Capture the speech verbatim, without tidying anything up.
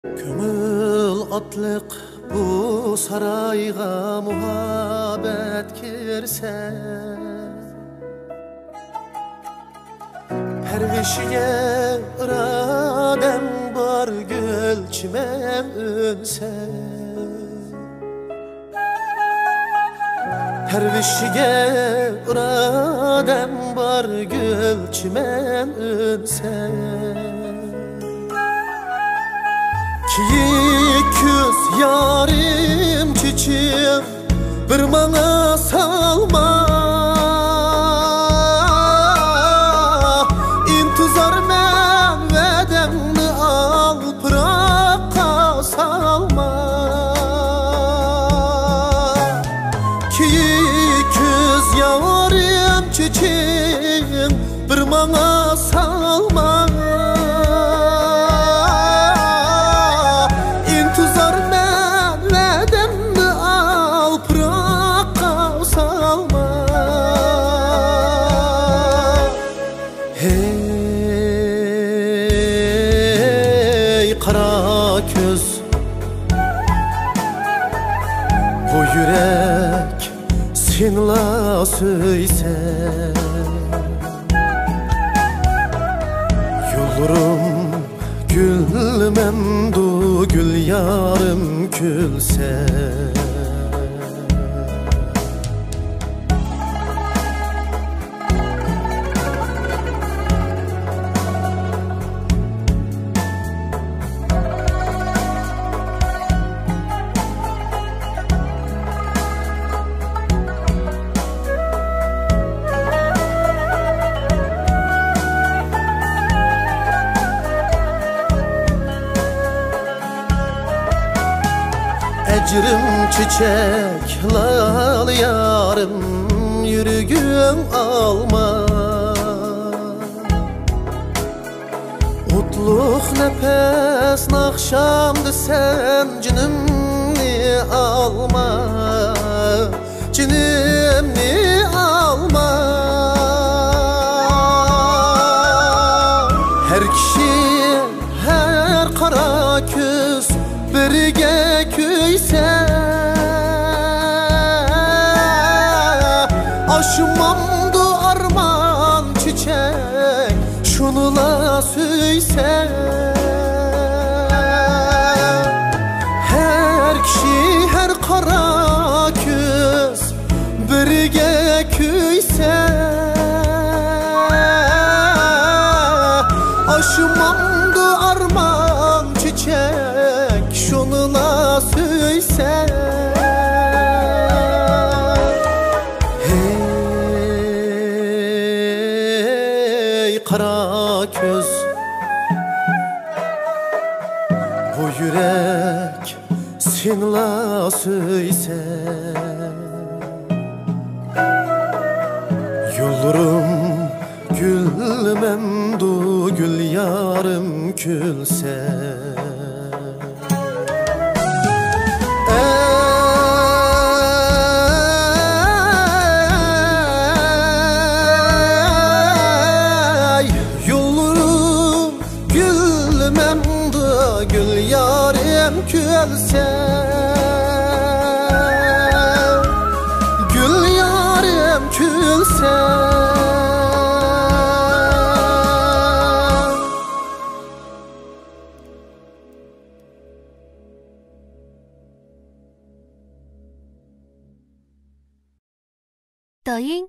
كۆڭۈل ئاتلىق بۇ سارايغا مۇھەببەت كىرسە، پەرۋىشىگە ئىرادەم بار گۈل چىمەن ئۈنسە. پەرۋىشىگە ئىرادەم بار گۈل چىمەن ئۈنسە. كېيىك كۈز يارىم چېچىم بىر ماڭا سالما. ئىنتىزارمەن ۋەدەڭنى ئال پىراققا سالما. كېيىك كۈز يارىم چېچىم بىر ماڭا سالما. ئىنتىزارمەن ۋەدەمنى ئال پىراققا سالما. ھەي قارا كۆز، بۇ يۈرەك سېنىلا سۆيسە. يوللىرىم گۈللىمەمدۇ گۈل يارىم كۈلسە. ئەجرىم چېچەك لالە يارىم، يۈرىكىم ئالما. ئوتلۇق نەپەس ناخشامدا سەن جېنىمنى ئالما، جېنىمنى ئالما. ھەر كىشى ھەر قارا كۈز بىرگە كۆيسە، ئاشمامدۇ ئارمان چېچەك شۇنىلا سۆيسە. ھەر كىشى ھەر قارا كۈز بىرگە كۆيسە، ئاشمامدۇ ئارمان چېچەك شۇنىلا سۆيسە. ھەي قارا كۆز، بۇ يۈرەك سېنىلا سۆيسە. يوللىرىم گۈللىمەمدۇ گۈل يارىم كۈلسە. ئەي يوللىرىم گۈللىمەمدۇ گۈل يارىم كۈلسە، گۈل يارىم كۈلسە. Doying